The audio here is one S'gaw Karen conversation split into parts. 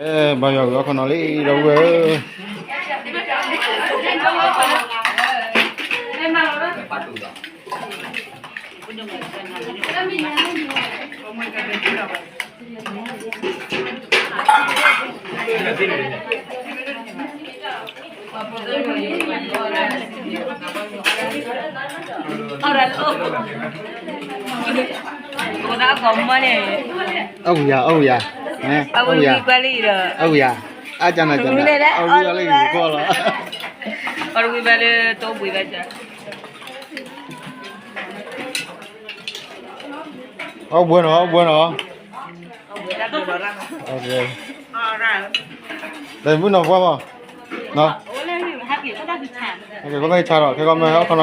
ဘါယွၤဂုာ်အီၣ်ခီနီၤလံ ဒီပုၢ်ဝဲၢ်ဧၢ. အဝံယၤ အဝံယၤ, အဝံယၤ, အဝံယၤ, အကနၤကနၤ, အဝံယၤလၢယကီၢ်လီၤ. အဝံဘၣ်လၢတိဘှံးဘၣ်က အီၣ်ဘှဲနီၤ အီၣ်ဘှဲနီၤ. လဲၤမုၢ်နီၤပှၢ်မး, ကဲကီၢ်မ့ၢ်ဆါဒီး ကဲကီၢ်မ့ၢ်အီၣ်ခီနီၤနီၤ, မ့ၢ်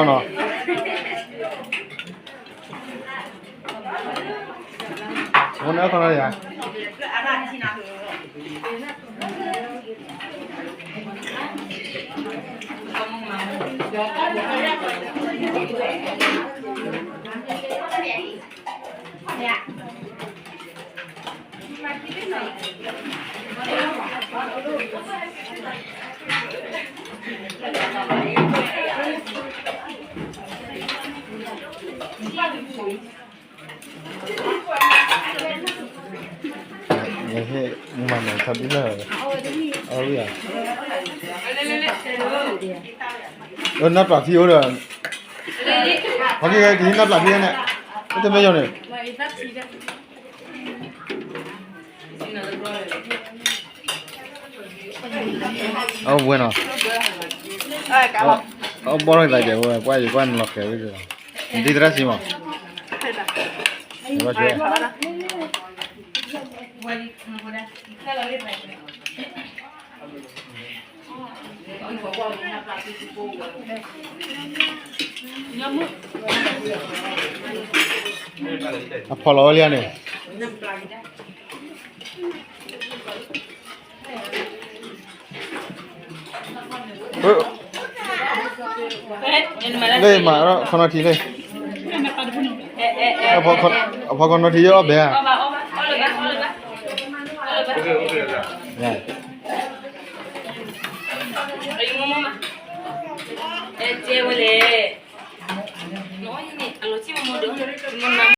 န့ၣ်အီၣ်ခီနီၤယၤ. နၢ်ပျၢ်ထံအိၣ်ဒီး, ဟဲက့ၤက့ၤနၢ်ပျၢ်ထံန့ၣ်, တမ့ၢ်ယိၤန့ၣ် အဝဲနီၤ, အဘီၣ်ထီၣ်သးကဲးဝဲ ပှၤယကွၢ်နလီၤဃဲၤဝဲ, ဒ်သရၣ်စံမး, ဘၣ်ဆၢ အဖီၣ်လီၤဝဲလံန့ၣ်, လၢမၤခီနီၤထံလၢ, အဖီၣ်ခီနီၤထံယအီၣ်ဘဲဧါ. ကဲဝဲလဲၣ်, အလီၤဆံမမဒိၣ်,